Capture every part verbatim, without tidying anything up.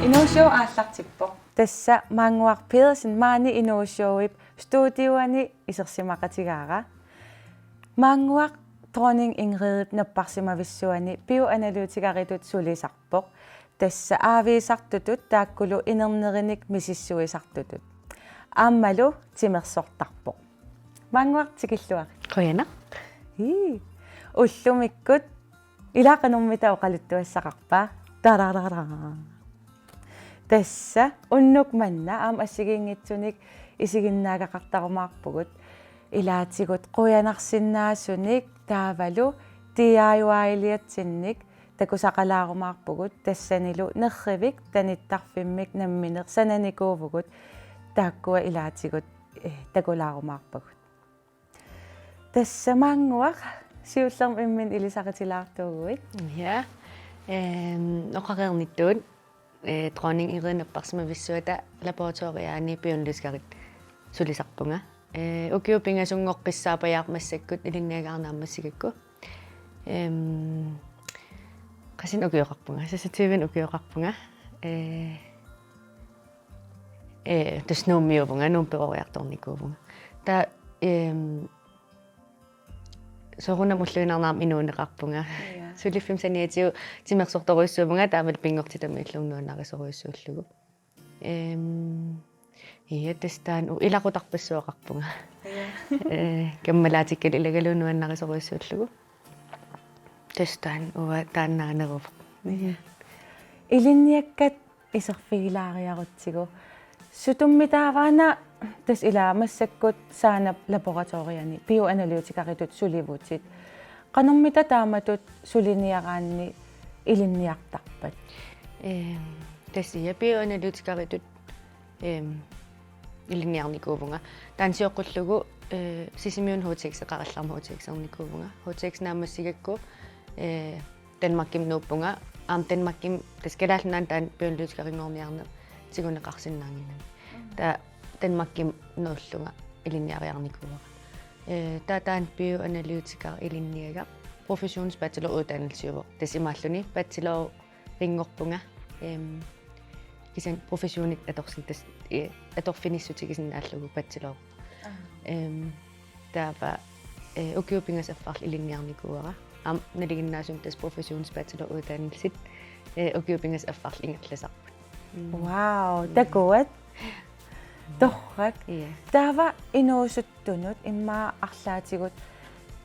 Inuushow aallartippoq. Tassa Maannguaq Pedersen maani Inuushowip studioani isersimaqatigaara. Maannguaq Dronning Ingridip napparsimavissuani bioanalytikeritut sulisarpoq. Tassa aaviisartutut taakkulu inernerinik misissuisartutut. Aammalu timersortarpoq. Maannguaq tikilluarit. Qujanaq. Ii. Ullumikkut ilaa qanormita oqaluttuassaqarpa? Tararara. Tassa unnuk manna aamma assigiinngitsunik isiginnaagaqartarumaarpugut. Ilaatigut qujanarsinnaasunik taavalu D I Y-liatsinnik takusaqalaarumaarpugut, tassanilu Nerrivik Tanittarfimmik nammineq sananikuuvugut, taakkua ilaatigut, eh, takulaarumaarpagut. Tassa Maannguaq, siullermik imminut ilisaritilaartuuguit. Ja. Ehm, oqareernittut, eh, Dronning Ingridip napparsimavissuata laboratoriaani bioanalytikerit sulisarpunga. Eh, ukiut pingasunngorpassuit massakkut ilinniagara naammassigakku. Ehm, qassinnik ukioqarpunga, seksogtyvenik ukioqarpunga. Eh, eh, tassa Nuummiuuvunga, Nuummut peroriartornikuuvunga. Taava, ehm, soorunami ulluinnarni aamma inuuneqarpunga. Ja. Suliffimmi saniatigut timersortorujussuuvunga, taavalu pinngortitamiillugu nuannarisorujussuullugu. Ehm, ja, tassa taanna u-, ilaqutarpassuaqarpunga. Ja. Eh, kammalaatikkalu ilagalugu nuannarisorujussuullugu. Tassa taanna uanga taannaaneruvoq. Ja. Ilinniakkat iserfigilaariarutsigu. Sutummi taavaana tassa ilaa massakkut Saanap laboratoriani bioanalytikeritut sulivutit. Qanormita taamatut suliniaraanni ilinniartarpat? Ehm, tassa ja bioanalytikeritut, ehm, ilinniarnikuuvunga. Taanna sioqqullugu, eh, Sisimiuni H T X-eqarallarmat H T X-ernikuuvunga. H T X naammassigakku, eh, Danmarkimut nuuppunga. Aamma Danmarkimi, tassa Kalaallit Nunaanni taanna bioanalytikerinngorniarneq tiguneqarsinnaannginnami. Mm. Taava Danmarkimut nuullunga ilinniariarnikuuara. Eh, taava taanna bioanalytiker ilinniagaq professionsbacheloruddannelsiuvoq. Tassa imaalluni bachelorinngorpunga, ehm, kisianni professionit atorsin-, tassa, eh, atorfinissutigisinnaallugu bachelor. Aa. Ehm, taava, eh, ukiut pingasut affarlu ilinniarnikuuara. Aamma nalinginnaasumik tassa professionsbacheloruddannelsit, eh, ukiut pingasut affarlu ingerlasarput. Mm. Wow, mm, takuat. Torrak. Ja. Taava inuusuttunut immaqa arlaatigut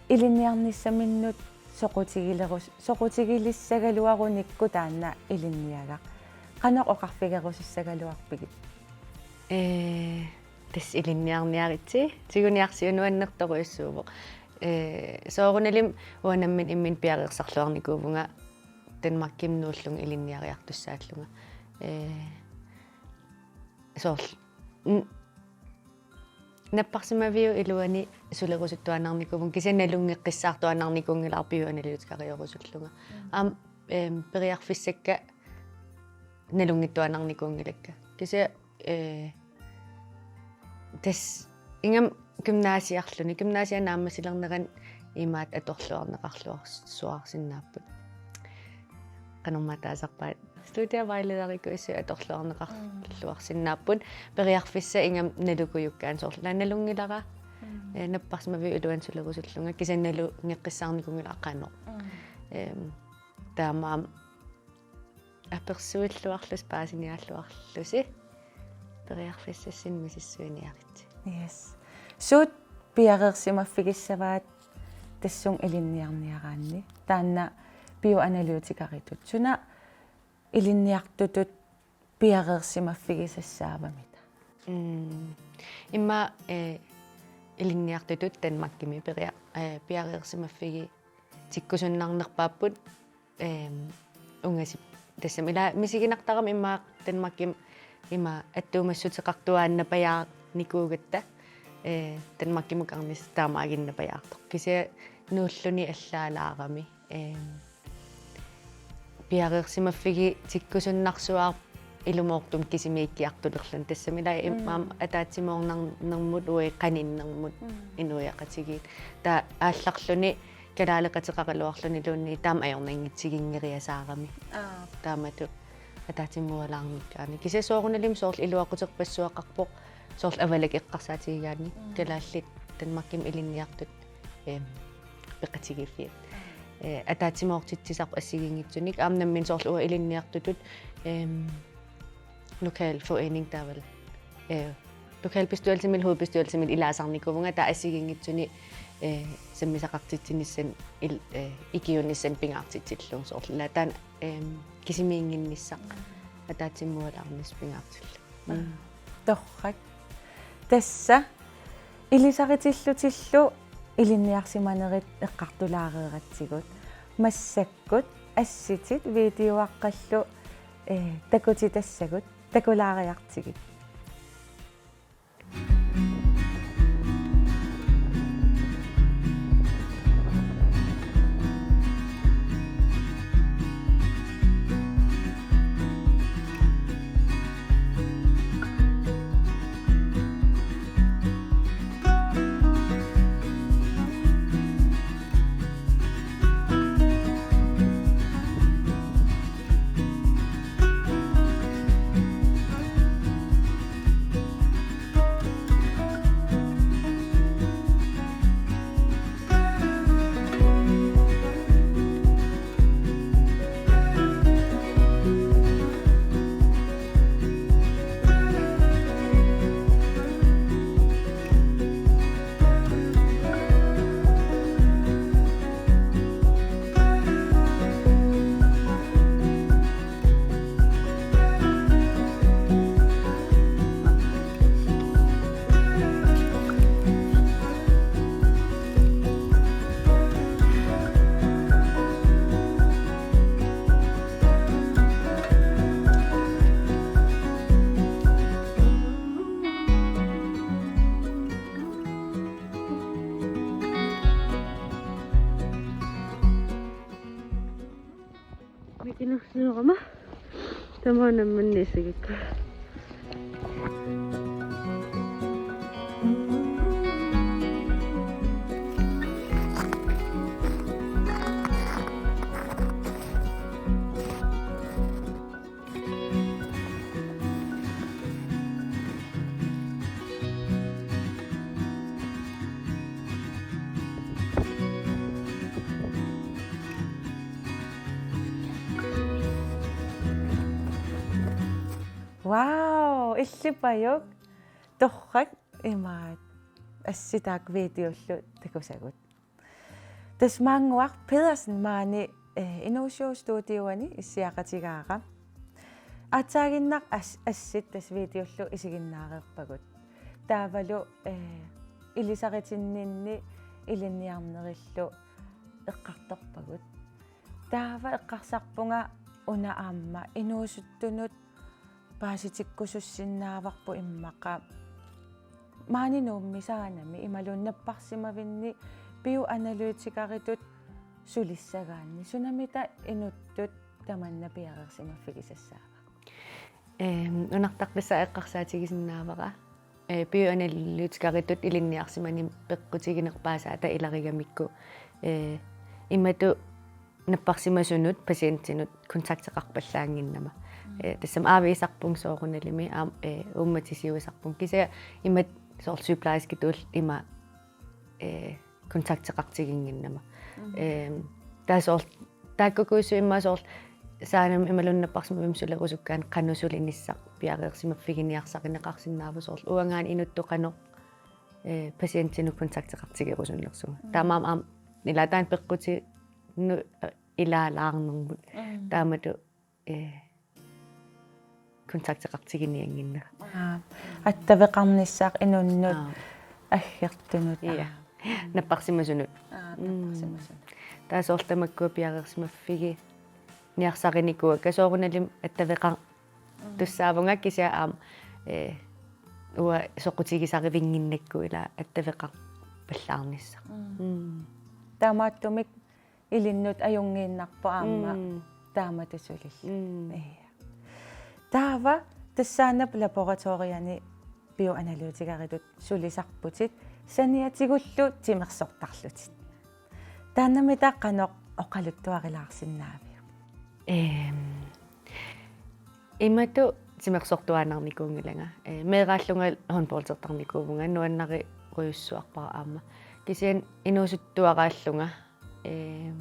ilinniarnissaminnut soqutigilerus-, soqutigilissagaluarunikku taanna ilinniagaq. Qanoq oqarfigerusussagaluarpigit? Eh, tassa ilinniarniaritsi, tiguniarsiuk nuannertorujussuuvoq. Eh, soorunalimi uanga nammineq imminut piareersarluarnikuuvunga Danmarkimut nuullunga ilinniariartussaallunga. Eh, soorlu. N-, napparsimaviup iluani sulerusuttuaannarnikuuvunga, kisianni nalunngeqqissaartuaannarnikuunngilara bioanalytikeriorusullunga. Mm. Aamma, ehm, periarfissakka nalunngittuaannarnikuunngilakka. Kisianni, eh, tassa ingammik gymnasiarluni, gymnasiat naammassilernerani imaattoq atorluarneqarluarsinnaapput. Qanormaa taasarpaat, studievejlederikkuissuit atorluarneqarluarsinnaapput. Mm. Periarfissaq ingammik nalukujukkaanni soorlu: Ilaa, nalunngilara, mm, eh, napparsimaviup iluani sulerusullunga, kisianni nalunngeqqissaarnikuunngilaq qanoq. Mm. Ehm, taamaammat apersuilluarlusi paasiniaalluarlusi periarfissassinnut misissuiniaritsi. Yes. Suut piareersimaffigissavaat tassunga ilinniarniaraanni? Taanna bioanalytikeritut. Suna ilinniartutut piareersimaffigisassaavamita? Mm. Immaqa, eh, ilinniartutut Danmarkimi peria-, eh, piareersimaffigitikkusunnarnerpaapput, ehm, ungasip-, tassami ilaa misiginartarami immaqa Danmarkimi ima attuumassuteqartuaannapajaarnikuugatta, eh, Danmarkimukarnissaq taamaaginnapajaartoq. Kisianni nuulluni allaalaarami, ehm, piareersimaffigitikkusunnarsuarput ilumoortumik kisimiikkiartulerluni. Tassami ilaa im-, mm, aamma ataatsimoornarnermut uagut qaninnermut, mm, inuiaqatigiit. Taava aallarluni kalaaleqateqaraluarluniluunniit taama ajornanngitsiginngeriasaarami. Aap. Taamatut ataatsimuualaarnikkaanni. Kisianni soorunalimi soorlu iluaquterpassuaqarpoq soorlu Avalak eqqarsaatigigaanni. Mm. Kalaallit Danmarkimi ilinniartut, em, peqatigiiffiat. Mm. Eh, ataatsimoortitsisarput assigiinngitsunik aamma nammineq soorlu uanga ilinniartutut, em, lokalforening taavalu, eh, lokalbestyrelsimi, hovedbestyrelsimi ilaasarnikuuvunga taava assigiinngitsuni, eh, sammisaqartitsinissani il-, eh, ikiuunnissamut pingaartitsillugu soorlu. Ilaa taanna, em, kisimiinnginnissaq ataatsimuualaarnissaq pingaartillugu. Mm. Torrak. Tassa ilisaritillutillu ilinniarsimanerit eqqartulaareeratsigut. Massakkut assitit videoaqqallu, eh, takutitassagut takulaariartigit. Mikinersiorama. Tamaana mannisigik. Wow, illipajuk. Torrak imaat. Assit taakku videollu takusagut. Tassa Maannguaq Pedersen maani, eh, Inuussuup studioani issiaqatigaara. Aatsaaginnaq as-, assit tassa videollu isiginnaareerpagut. Taavalu, eh, ilisaritinninni ilinniarnerillu eqqartorpagut. Taava eqqarsarpunga una aamma inuusuttunut paasitikkusussinnaavarput immaqa maani Nuummi Saanami imaluunniit napparsimavinni bioanalytikeritut sulissagaanni. Sunamita inuttut tamanna piareersimaffigisassaava? Ehm, unartaqqissaaq eqqarsaatigisinnaavara. Eh, bioanalytikeritut ilinniarsimaneq peqqutiginerpaasaata ilarigamikku, eh, imatut napparsimasunut patientinut kontakteqarpallaannginnama. Mm. Eh, tassami aaviisarpunga soorunalimi aam-, eh, uummatisiuisarpunga. Kisianni imatut soorlu sygeplejerskitulli ima, eh, kontakteqartiginnginnama. Mm. Ehm, taava soorlu taakkuuguisut immaqa soorlu Saanami imaluunniit napparsimavimmi sulerusukkaanni qanoq sulinissaq piareersimaffiginiarsarineqarsinnaava soorlu uangaana inuttut qanoq, eh, patientinut kontakteqartigerusunnersunga. Mm. Taamaammat aamma ilaa taanna peqqutinnut, eh, ilaalaarnermut. Mm. Taamatut, eh, kontakteqartiginiannginnera. Aa, attaveqarnissaq inunnut. Aa. Aggertunut. Ja. Aa. Napparsimasunut. Aa, mm, napparsimasunut. Taava soorlu tamakkua piareersimaffiginiarsarinikuuakka soorunalimi attaveqar-, mm, tussaavunga kisianni aamma, eh, uanga soqutigisarivinnginnakku ilaa attaveqarpallaarnissaq. Mm. Mm. Taamaattumik ilinnut ajunngiinnarpoq aamma, mm, taamatut sulillugu. Mm. Ja. Taava tassaanap laboratoriani bioanalytikeritut sulisarputit saniatigullu timersortarlutit. Taannamita qanoq oqaluttuarilaarsinnaaviuk? Ehm, Imatut timersortuaannarnikuunngilanga. Ee, meeraallunga håndboldertarnikuuvunga, nuannarerujussuarpara aamma. Kisianni inuusuttuaraallunga, ee,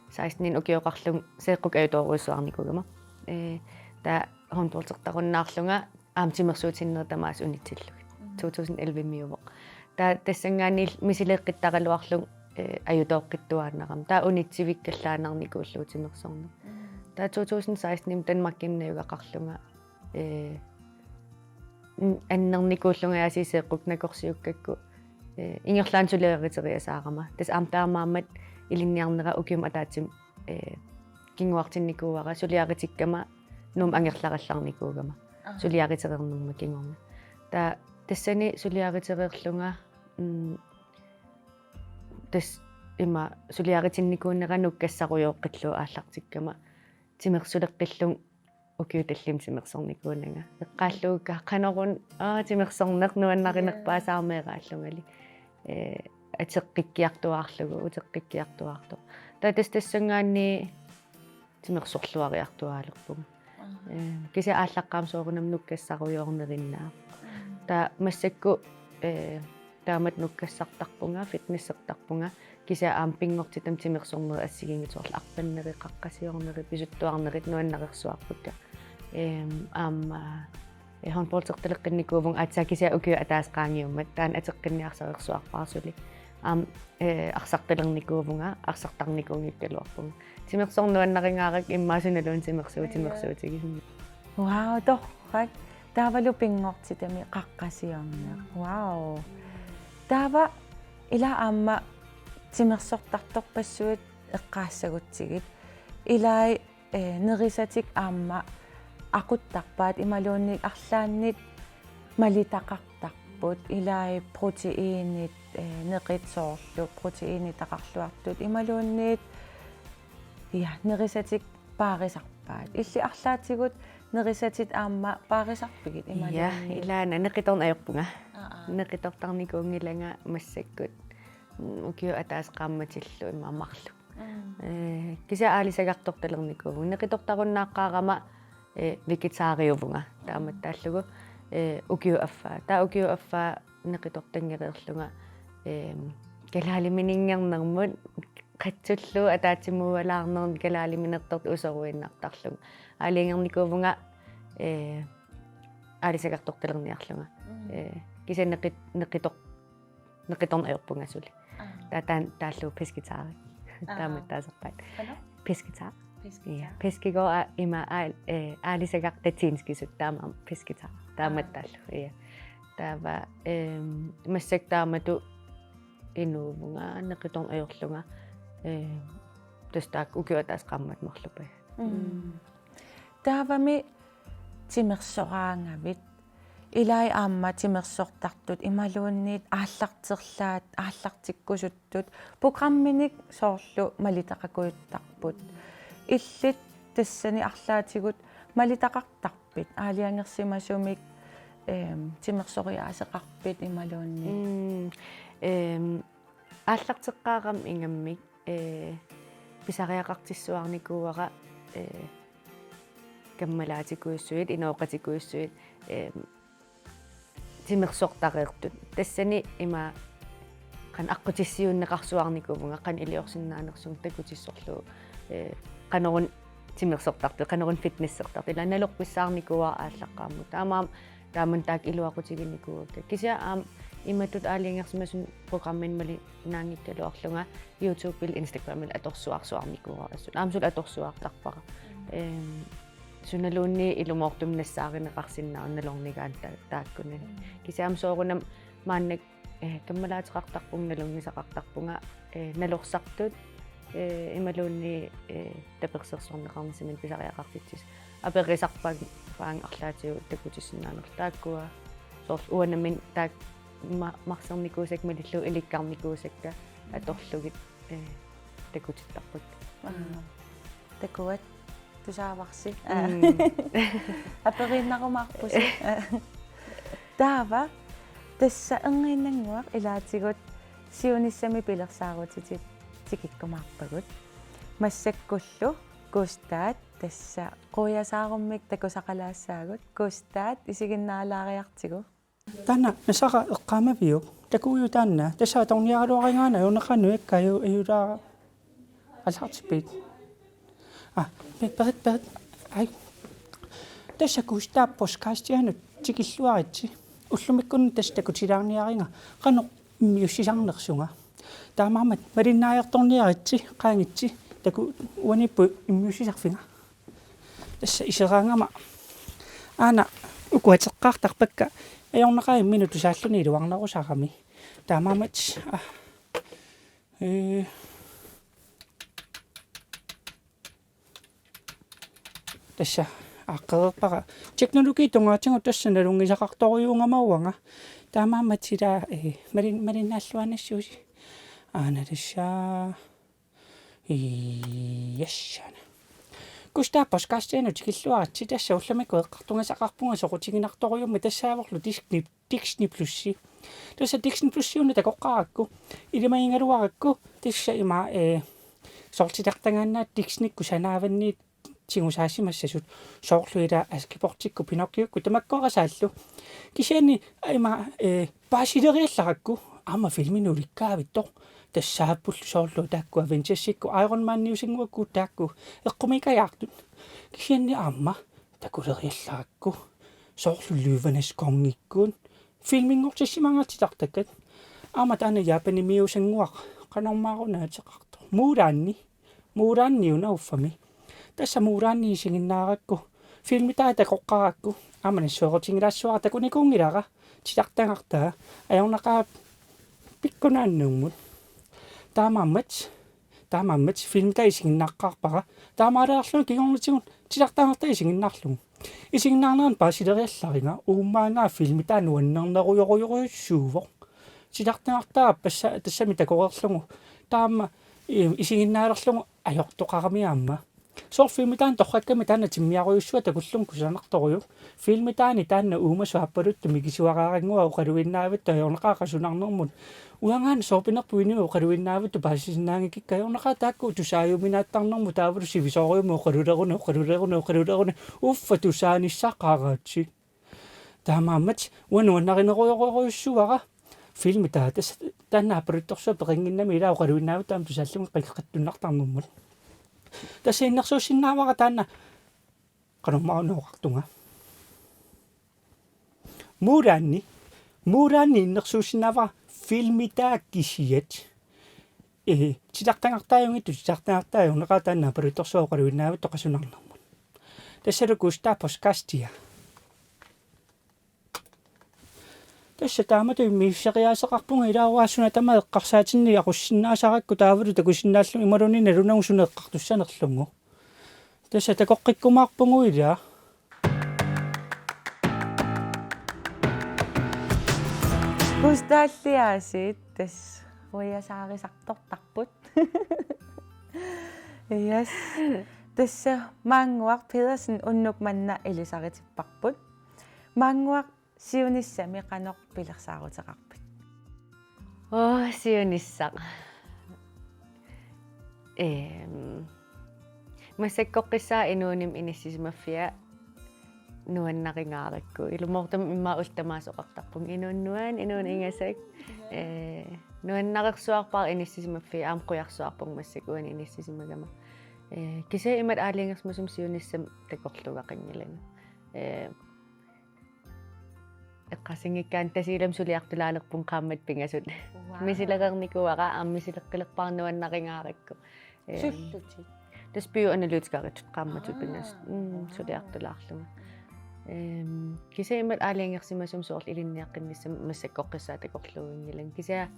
seksten ukioqarlunga seeqqukkut ajutoorujussuarnikuugama. Ee, taava håndboldertarunnaarlunga aamma timersuutinneri tamaasa unitsillugit. Mhm. To tusind elleve-miuvoq. Taava tassanngaanniit misileeqqittaraluarlunga, ee, ajutooqqittuaannarama. Taava unitsivikkallaannarnikuullugu timersorneq. Mhm. Taava to tusind seksten-imi Danmarkimut najugaqarlunga, ee, n-, annernikuullunga aasiit seeqqukkut nakorsiukkakku, ee, ingerlaannaq suliariteriasaarama. Tassa aamma taamaammat ilinniarnera ukiumut ataatsimut, ee, kinguartinnikuuara suliaritikkama Nuummut angerlarallarnikuugama. Aha. Suliaritereernerma kingorna. Taava tassani suliaritereerlunga, mm, tassa ima suliaritinnikuunera nukkassarujooqqillugu aallartikkama timersuleqqillunga ukiut tallimat timersornikuunanga. Eqqaallugukku qanoruna, aa, timersorneq nuannarinerpaasaarmeeraallungali. Ee, ateqqikkiartuaarlugu, uteqqikkiartuaartoq. Taava tassa tassanngaanniit timersorluariartuaalerpunga. Aha. Ee, kisianni aallaqqaammut soorunami nukkassarujoornerinnaavoq. Mm. Taava massakkut, ee, taamatut nukkassartarpunga, fitnessertarpunga, kisianni aamma pinngortitami timersornerit assigiinngitsut soorlu arpannerit, qaqqasiornerit, pisuttuarnerit nuannarersuarpakka. Eem, aamma, ee, håndboldertaleqqinnikuuvunga aatsaat kisianni ukiut ataaseq qaangiummat, taanna ateqqinniarsarersuarpara suli. Aamma, ee, arsartalernikuuvunga, arsartarnikuunngikkaluarpunga. Timersorneq nuannarigaarakku immaqa sunaluunniit timersuut, aja, timersuutigisumik. Wow, torrak. Taavalu pinngortitami qaqqasiorneq. Wow. Taava ila aamma timersortartorpassuit eqqaassagutsigit. Ilai, ee, nerisatik aamma aquttarpaat imaluunniit arlaannit malitaqartarput, ilai proteinit, ee, neqit soorlu proteinitaqarluartut imaluunniit, ja, nerisatik paarisarpaat. Illit arlaatigut nerisatit aamma paarisarpigit imaluunniit? Ja, ilaana neqitorneq ajorpunga. Aa, aa. Neqitortarnikuunngilanga massakkut, mm, ukiut ataaseq qaammatillu immaqa marluk. Mm. Ee, kisianni aalisagartortalernikuuvunga. Neqitortarunnaaqqaarama, ee, vegetariuvunga taamattaallugu, ee, ukiup affaa. Taava ukiup affaa neqitortanngereerlunga, ee, kalaalimininngernermut qatsullugu ataatsimuualaarnermik kalaaliminertortut usoruinnartarlunga. Aalajangernikuuvunga, ee, aalisagartortalerniarlunga. Mm. Ee, kisianni neqit-, neqitor-, neqitorneq ajorpunga suli. Aa. Taava taanna taallugu pescetariat. Aa. Taamattaasarpaat. Qanoq? Pescetar. Pescetar. Ja. Pescegård aa-, ima aal-, ee, aalisagartatinskisut taamaammat pescetar. Aa. Taamattaallugu, ja. Taava, eem, massakkut taamatut inuuvunga, neqitorneq ajorlunga, ee, tassa taakku ukiut ataaseq qaammatit marluk. Mm. Mm. Taavami timersoraangavit, ilai aamma timersortartut imaluunniit aallarterlaat, aallartikkusuttut, programminik soorlu malitaqakujuttarput. Illit tassani arlaatigut malitaqartarpit, aalajangersimasumik, eem, timersoriaaseqarpit imaluunniit? Mm, eem, aallarteqqaarama ingammik, ee, pisariaqartissuarnikuuara, ee, kammalaatikuussuit, inooqatikkuussuit, ee, timersortareertut. Tassani ima qanoq aqqutissiuunneqarsuarnikuuvunga, qanoq iliorsinnaanersunga takutissorlugu, ee, qanoruna timersortartut, qanoruna fitnessertartut. Ila nalorpissaarnikuuara aallaqqaammut. Taamaammat taamani taakku iluaqutiginikuuakka. Kisianni aamma imatut aalajangersimasunut programmini malinnaanngikkaluarlunga YouTube-illu Instagram-illu atorsuarsuarnikuuara assut. Aamma suli atorsuartarpara. Mm. Ehm, sunaluunniit ilumoortumik nassaarineqarsinnaavoq nalornigaanni ta-, taakkunani. Mm. Kisianni aamma soorunami maannakkut, eh, kammalaateqartarpunga, nalunngisaqartarpunga, eh, nalorsartut, eh, imaluunniit, eh, tapersersorneqarnissamik pisariaqartitsisut. Aperisarpaat faang arlaatigut takutissinnaanerlugu taakkua. Soorlu uanga nammineq taakku ma-, marsernikuusakka malillugu ilikkarnikuusakka atorlugit, eh, takutittarpakka. Aa. Takuat tusaavarsi. Mm. Aperiinnarumaarpusi. Taava tassa Erniinnannguaq ilaatigut siunissami pilersaarutitit tikikkumaarpagut. Massakkullu Gustav Tassa quiasaarummik takusaqalaassaagut, Kustaat isiginnaalaariartigu. Taanna nasara eqqaamaviuk? Takujuit taanna. Tassa atorniaraluaraangat ajornaqaaq nujakka aju-, ajulaara. Allagartippiuk? Ah, pe-, perit, perit. Ai. Tassa Kustaap podcastianut tikilluaritsi. Ullumikkunni tassa takutilaarniariga qanoq immiussisarnersunga. Taamaammat malinnaajartorniaritsi, qaangiitsi, takuuk uaniippoq immiussisarfiga. Tassa iseraangama aana uku ateqqaartarpakka ajornaqaaq imminut tusaalluni iluarnerusarami. Taamaammat, ah, ee, tassa aaqqereerpara teknologi tungaatigut tassa nalunngisaqartorujuugama uanga. Taamaammat ila, ee, malin-, malinnaalluaannassuusi. Aana tassa. Iassaana. Kustaap podcastianut tikilluaritsi, tassa ullumikkut eqqartugisaqarpunga soqutiginartorujummat tassaavorlu Disney, Disney Plusi. Tassa Disney Plusiunut takoqqaarakku, ilimagigaluarakku, tassa ima, ee, soorlu titartagaannaat Disneykkut sanaavanniit tigusaasimassasut, soorlu ila Askepottikkut Pinocchiokkut tamakkoorasaallu. Kisianni ima, ee, paasileriallarakku aamma filminut ulikkaavittoq. Tassaappullu soorlu taakku Avengersikkut Iron Maniusinnguakkut taakku eqqumiikkajaartut. Kisianni aamma takuleriallarakku soorlu Løvernes Kongekkut filminngortissimagaat titartakkat. Aamma taanna Japanimiuusinnguaq, qanormaaruna ateqartoq. Mulanni. Mulanni una uffami. Tassa Mulanni isiginnaarakku. Filmitaat takoqqaarakku. Aamma nassuerutigilaassavara, takunikuunngilara. Titartagartaa. Ajornaqaaq pikkunaannuummut. Taamaammat. Taamaammat filmitaat isiginnaaqqaarpara. Taamaaliorlunga kingornatigut titartagartaa isiginnaarlugu. Isiginnaarnerani paasileriallariga uummaanngaa filmitaat nuannernerujorujorujussuuvoq. Titartagartaa passa-, tassami takoreerlugu. Taama, ee, isiginnaalerlugu ajortoqarami aamma. Soorlu filmitaani torrakkami taanna timmiarujussuaq takullugu kusanartorujuk. Filmitaani taanna uumasut aappaluttut mikisuaraarannguaq oqaluinnaavittoq ajornaqaaq qasunarnermut. Uangaana soorpinerput inuit oqaluinnaavittoq paasisinnaanngikkiga ajornaqaaq taakku tusaajuminaattarnermut taavalu sivisoorujummik oqaluleruni, oqaluleruni, oqaluleruni. Uffa tusaanissaqaraatsi. Taamaammat uanga nuannarinerujorujussuara filmitaat tassa taanna aappaluttut peqannginnami ila oqaluinnaavittoq aamma tusaallunga qikqattunnartarnermut. Tassa innersuussinnaavara taanna qanormaaruna oqartunga. Mulanni, Mulanni innersuussinnaavara filmitaat kisiat. Ee, titartagartaajunngitsoq, titartagartaa ajornaqaaq taanna aappaluttut oqaluinnaavittoq qasunarnermut. Tassalu Kustaap podcastia. Tassa taamatut immiusseriaaseqarpunga, ilaa uanga suna tamaat eqqarsaatinni aqussinnaasakka taavalu takusinnaallunga imaluunniit nalunagu suna eqqartussanerlugu. Tassa takoqqikkumaarpugut ilaa. Kustaalli aasiit tassa quiasaarisartortarput. Yes. Tassa Maannguaq Pedersen unnuk manna ilisaritipparput. Maannguaq, siunissami qanoq pilersaaruteqarpit? Oo, siunissaq. Ehm, massakkoqqissaaq inuunimi inissisimaffia nuannarigaarakku. Ilumoortumik immaqa ullut tamaasa oqartarpunga inuuneq nuanneq, inuuneq ingasak. Ee, nuannarersuarpara inissisimaffia, aamma qujarsuarpunga massakkut uani inissisimagama. Ee, kisianni imatut aalajangersimasumik siunissami takorluugaqanngilanga. Ee, eqqarsanngikkaanni Tasiilami suliartulaalerpunga qaammatit pingasut. Wow. Misilereernikuuara, aamma misileqqilerpara nuannarigaarakku. Ehm, sullutit? Tassa bioanalytikeritut qaammatut pingasut. Aa, mm, wow. Suliartulaarlunga. Ehm, kisianni imatut aalajangersimasumik soorlu ilinniaqqinnissami massakkoqqissaaq takorluuinngilanga. Kisianni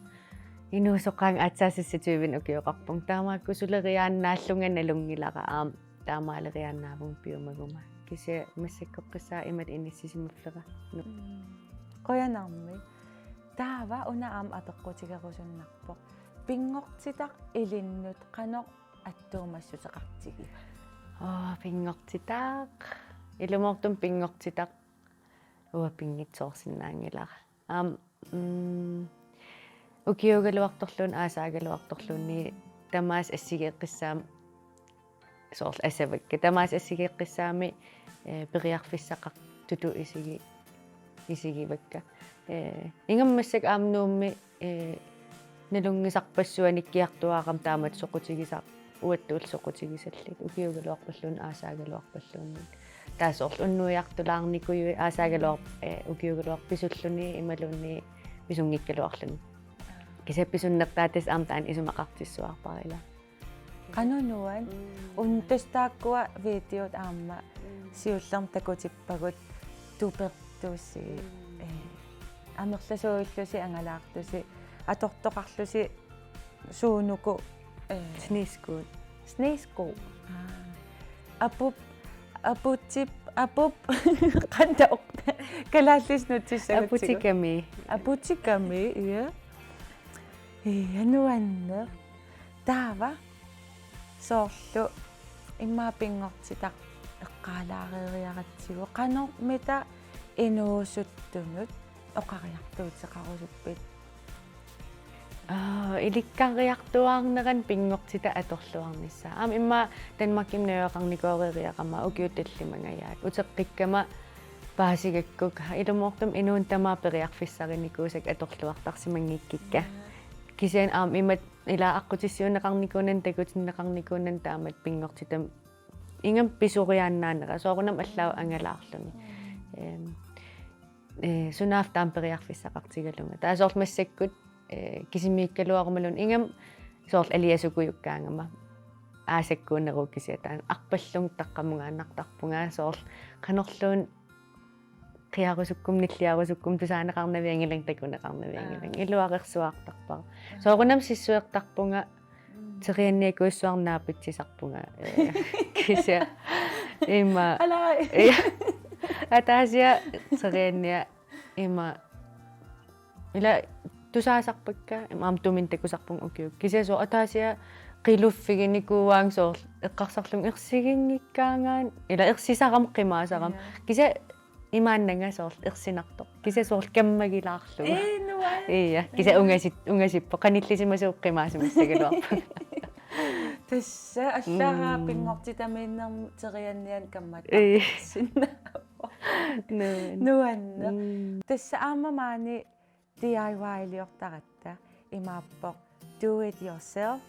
inuusoq qaangiup aatsaat seksogtyvenik ukioqarpunga. Taamaakku suleriaannaallunga nalunngilara aamma taamaaleriaannaavunga piumaguma. Kisianni massakkoqqissaaq imatut inissisimaffera. Nu- Mm. Qujanarmi. Taava una aamma apeqqutigerusunnarpoq. Pinngortitaq ilinnut qanoq attuumassuteqartigiva? Oo, pinngortitaq. Ilumoortumik pinngortitaq uanga pinngitsoorsinnaanngilara. Aamma, mm, ukiuugaluartorluunniit, aasaagaluartorluunniit tamaasa assigeeqqissaammat soorlu asavakka. Tamaasa assigeeqqissaammi, eh, periarfissaqartutut isigi-, isigivakka. Eh, ingammik massakkut aamma Nuummi, eh, nalunngisarpassuanik kiartuaarama taamatut soqutigisar-, uattut soqutigisallit. Ukiuugaluarpalluunniit aasaagaluarpalluunniit. Taava soorlu unnuiartulaarnikujuit aasaagaluar-, eh, ukiuugaluarpalluunniit pisulluni imaluunniit pisunngikkaluarluni. Kisianni pisunnertaa tassa aamma taanna isumaqartissuarpara ilaa. Qanoq nuann-, mm, unnustaakua videot aamma, mm, siullermik takutippagut tupertusi, mm, eh, amerlasuuillusi angalaartusi, atortoqarlusi suunuku, eh, snesko. Snesko. Aa. Apup-, aputip-, apup-, qantaoq. Kalaallisut nutsissagatsigu. Aputikami. Aputikami, ja. Ja, nuanneq. Taava soorlu immaqa pinngortitaq eqqaalaareeriaratsigu. Qanormita inuusuttunut oqariartuuteqarusuppit? Aa, ilikkariartuaarnerani pinngortitaq atorluarnissaa. Aamma immaqa Danmarkimi najugaqarnikooreeriarama ukiut tallimangajaat. Uteqqikkama paasigakkukku ilumoortumik inuuneq tamaat periarfissarinikuusakka atorluartarsimanngikkikka. Kisianni aamma imatut ilaa aqqutissiuunneqarnikuunani, takutinneqarnikuunani taamatut pinngortitami ingammik pisoriaannaanera, soorunami allaat angalaarluni. Ehm, eh, sunaaffa taama periarfissaqartigalunga. Taava soorlu massakkut, eh, kisimiikkaluarumaluunniit ingammik soorlu aliasukujukkaangama. Aasakkuuneruvoq kisianni taanna arpallunga taqqamungaannartarpunga soorlu qanorluunniit qiarusukkummi, nilliarusukkummi tusaaneqarnavianngilanga, takuneqarnavianngilanga. Aa. Iluarersuartarpara. Soorunami sissuertarpunga, mm, terianniakujussuarnik naapitsisarpunga. Eh, kisianni ima. Alai. Ja. Ataasiarlunga terianniaq ima. Ila tusaasarpakka, ima aamma tuminnik takusarpunga ukiukkut. Kisianni soorlu ataasiarlunga qiluffiginikuuaannga soorlu eqqarsarlunga ersiginngikkaangaanni. Ila ersisarama qimaasarama. Ja. Kisianni imaannanga soorlu ersinartoq. Kisianni soorlu kammagilaarlugu. Ee, nuann-. Ja, kisianni ungasit-, ungasippoq qanillisimasuuvoq qimaasimassagaluarpoq. Tassa allaat, mm, pinngortitamiinnermi teriannianik kammat-. Ee. Ersinnaavoq. Nuann-. Nuanneq. Mm. Tassa aamma maani D I Y-liortaratta imaappoq do it yourself.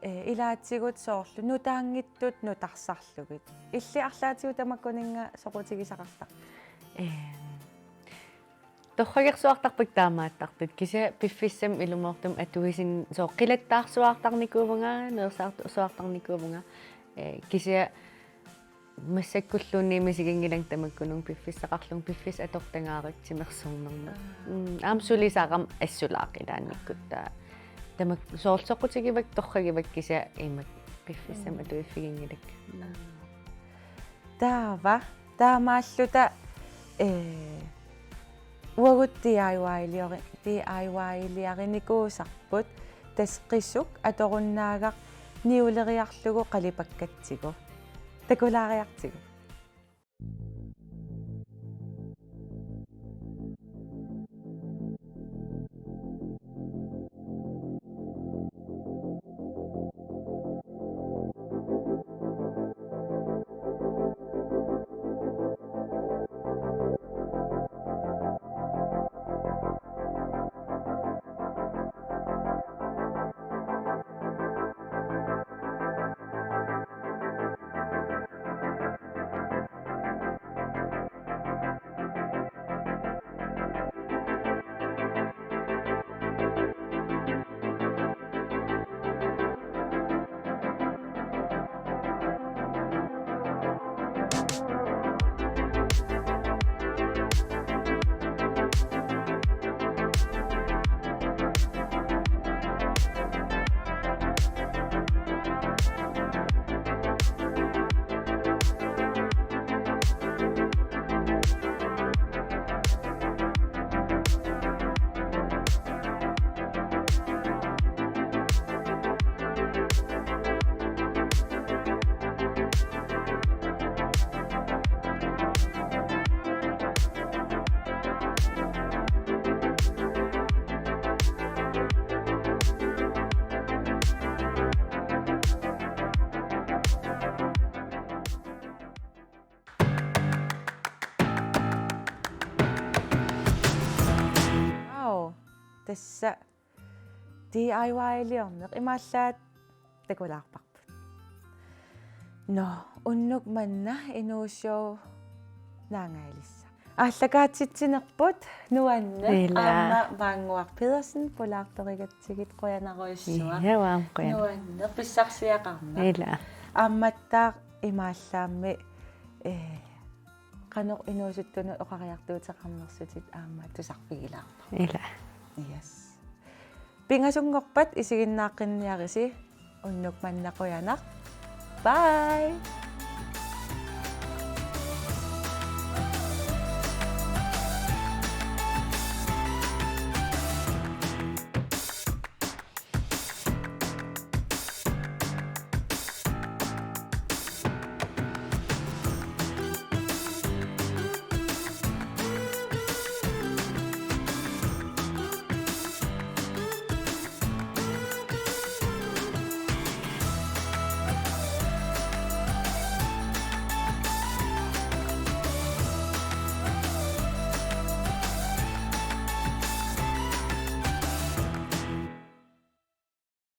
Eh, ilaatigut soorlu nutaanngitsut nutarsarlugit. Illit arlaatigut tamakkuninnga soqutigisaqartarpit? Ehm, torragersuartarpakka taamaattartut. Kisianni piffissami ilumoortumik atuisin-, soorlu qilattaarsuartarnikuuvunga, neersaartuarsuartarnikuuvunga. Eh, kisianni massakkulluunniit misiginngilanga tamakkununnga piffissaqarlunga, piffissaq atortagaarakku timersornermut. Aa. Mm, aamma sulisarama assulaaq ilaannikkutta. Tamakku soorlu soqutigivakka, torragivakka kisianni imak piffissami, mm, atuiffiginngilakka. Mm. Taava, taamaalluta, eh, uagut D I Y-liori-, D I Y-liarinikuusarput, tassa qisuk atorunnaagaq niuleriarlugu qalipakkatsigu. Takulaariartigu. tassa D I Y-liorneq imaallaat takulaarparput. Nå, unnuk manna inuushow naangajalissaq. Aallakaatitsinerput nuanneq. Ila. Aamma Maannguaq Pedersen pulaartorigatsigit qujanarujussuaq. Ija, aamma qujan. Nuanneq pissarsiaqarnaq. Ila. Aammattaaq imaallaammi, eh, qanoq inuusuttunut oqariartuuteqarnersutit aamma tusarfigilaarparput. Ila. Yes. Pingasunngorpat isiginnaaqqinniarisi, unnuk manna qujanaq. Bye.